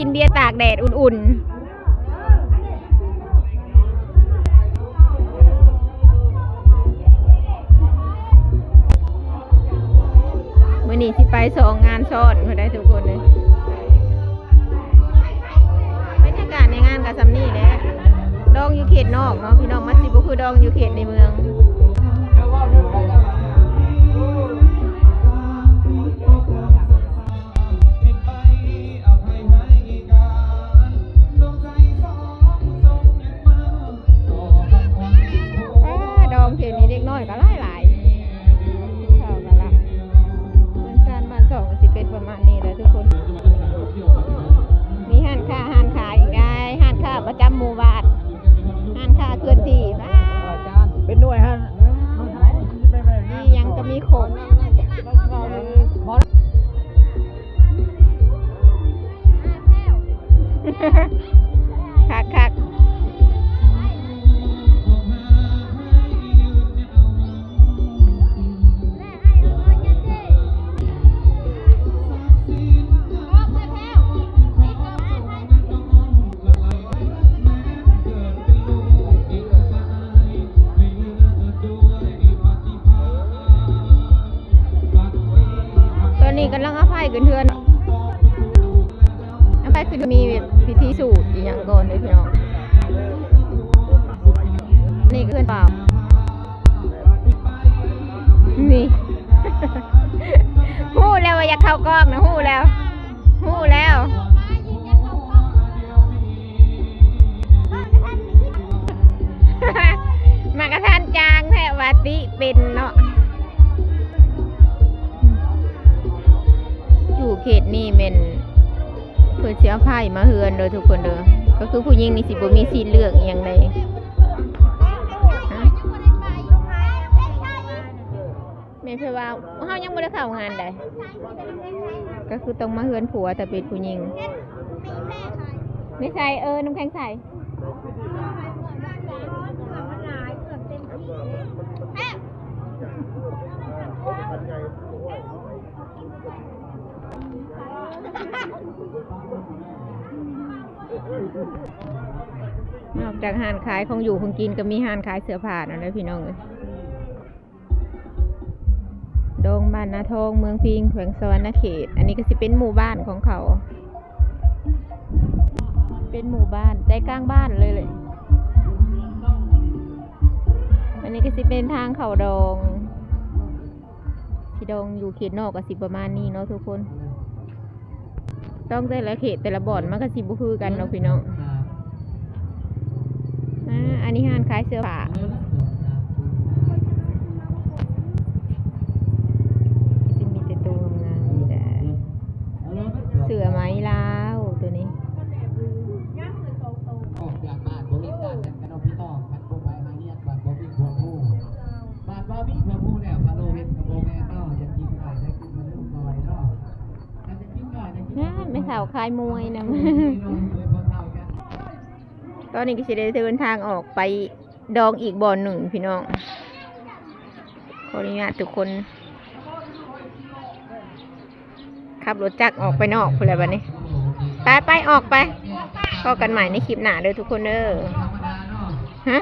ກິນເບຍຕາກແດດອຸ່ນໆ. ມື້ນີ້ຊິໄປສອງງານຊ້ອນພຸ້ນໃດ໋ທຸກຄົນເອີຍ. ບັນຍາກາດໃນງານກໍສ່ຳນີ້ແຫຼະ. ດອງຢູ່ເຂດນອກເນາະພີ່ນ້ອງ, ມັນຊິບໍ່ຄືດອງຢູ່ເຂດໃນເມືອງ. ອ້າ ດອງເຂດນີ້ເດັກນ້ອຍກໍຫຼາຍໆ ເຂົ້າກັນລະ. ເຮືອນຊານບ້ານຊ່ອງກໍຊິເປັນປະມານນີ້ແຫຼະທຸກຄົນ. ມີຮ້ານຄ້າຮ້ານຂາຍອີກໄດ໋, ຮ້ານຄ້າປະຈຳໝູ່ບ້ານ, ຮ້ານຄ້າເຄື່ອນທີ່. ເປັນໜ່ວຍຫັ້ນ ມີຫຍັງກໍມີຄົບ. ຄັກໆ. ຕອນນີ້ກຳລັງເອົາໄຟຂຶ້ນເຮືອນ. ໄປຄືມີພິທີສູດອີ່ຫຍັງກ່ອນເດ້ພີ່ນ້ອງ. ນີ້ຄືເຮືອນບ່າວ ນີ້ ຮູ້ແລ້ວວ່າຢາກເຂົ້າກ້ອງນະ ຮູ້ແລ້ວ ຮູ້ແລ້ວ. ມາກະທັນຈາງແທ້ວ່າຕິເປັນເນາະ. ຢູ່ເຂດນີ້ແມ່ນ ເພິ່ນຊິເອົາໄພ້ມາເຮືອນເດີທຸກຄົນເດີ. ກໍຄືຜູ້ຍິງນີ້ຊິບໍ່ມີສິດເລືອກອີ່ຫຍັງໃດ. ແມ່ນເພິ່ນວ່າ ເຮົາຍັງບໍ່ໄດ້ເຂົ້າງານໃດ ກໍຄືຕ້ອງມາເຮືອນຜົວ ຖ້າເປັນຜູ້ຍິງ. ນີ້ໃສ່ ເອີ ນ້ຳແຂງໃສ່. ນອກຈາກຮ້ານຂາຍຂອງຢູ່ຂອງກິນ ກໍມີຮ້ານຂາຍເສື້ອຜ້ານຳເດີພີ່ນ້ອງເອີຍ. ດອງບ້ານນາທອງ ເມືອງພິງ ແຂວງສະຫວັນນະເຂດ. ອັນນີ້ກໍຊິເປັນໝູ່ບ້ານຂອງເຂົາ ເປັນໝູ່ບ້ານໃຈກາງບ້ານເລີຍ. ອັນນີ້ກໍຊິເປັນທາງເຂົ້າດອງ. ຊິດອງຢູ່ເຂດນອກກໍຊິປະມານນີ້ເນາະທຸກຄົນ. ດອງແຕ່ລະເຂດແຕ່ລະບ່ອນມັນກໍຊິບໍ່ຄືກັນເນາະພີ່ນ້ອງ. ອ່າ ອັນນີ້ຮ້ານຂາຍເສື້ອຜ້າ ຊິມີແຕ່ໂຕງາມໆນີ້ແຫຼະ. ເສື້ອໄໝລາວໂຕນີ້. ອອກຈາກບ້ານບໍ່ເຫັນໜ້າກັນເນາະພີ່ນ້ອງ, ຄັນບໍ່ໄປຫາຮຽນ ບັດບໍ່ມີຄວາມຮູ້ ບັດບໍ່ມີຄວາມຮູ້ແລ້ວ ພະໂລເຮັດກໍບໍ່ແມ່ນເນາະ. ຢາກກິນໜ້ອຍໄດ້ກິນມາເລີຍໜ້ອຍເນາະ, ຄັນຢາກກິນໜ້ອຍໄດ້ກິນ. ນະ ແມ່ເຖົ້າຂາຍມວຍນຳ. ຕອນນີ້ກໍຊິໄດ້ເດີນທາງອອກໄປ ດອງອີກບ່ອນໜຶ່ງພີ່ນ້ອງ. ຂໍອະນຸຍາດທຸກຄົນ ຂັບລົດຈັກອອກໄປນອກພຸ້ນແຫຼະບັດນີ້. ໄປໆ ອອກໄປ. ພໍ້ກັນໃໝ່ໃນຄລິບໜ້າເດີທຸກຄົນເດີ. ຮະ?